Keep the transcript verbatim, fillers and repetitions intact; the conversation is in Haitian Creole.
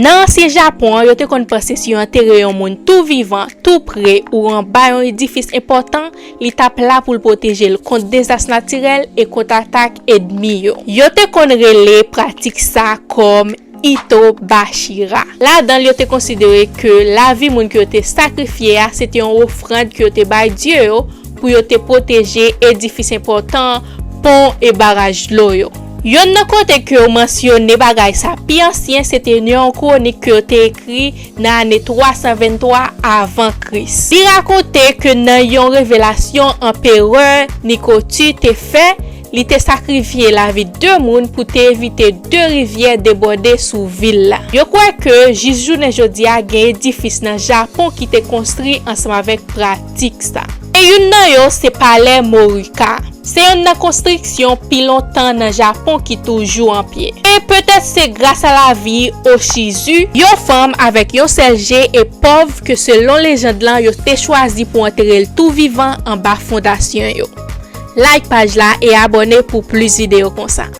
Nan ansyen Japon an, yo te konn panse si yo antere yon moun tou vivan, tou pre ou anba yon edifis enpòtan, li t ap la pou l pwoteje l kont dezas natirèl e kont atak ènmi yo. Yo te konn rele pratik sa kòm Itobashira. Ladan l, yo te konsidere ke lavi moun ke yo te sakrifye a se te yon ofrann ke yo te bay dye yo pou yo te pwoteje edifis enpòtan, pon e baraj dlo yo. Yonn nan kote ke yo mansyone bagay sa pi ansyen se te nan yon kwonik ke yo te ekri nan ane twa san venntwa avan Kris. Li rakonte ke nan yon revelasyon anperè Nikoti te fè, li te sakrifye lavi de moun pou te evite de rivyè debòde sou vil la. Yo kwè ke jis jounen jodi a gen edifis nan Japon ki te konstri ansanm avèk pratik sa. E youn nan yo se palè Morika. Se youn nan konstriksyon pi lontan nan Japon ki toujou an pye. E petèt se gras a lavi Oshizu, yon fanm avèk yon sèl je e pòv ke selon lejand lan yo te chwazi pou antere l tou vivan anba fondasyon yo. Like paj la e abòne pou plis videyo konsa.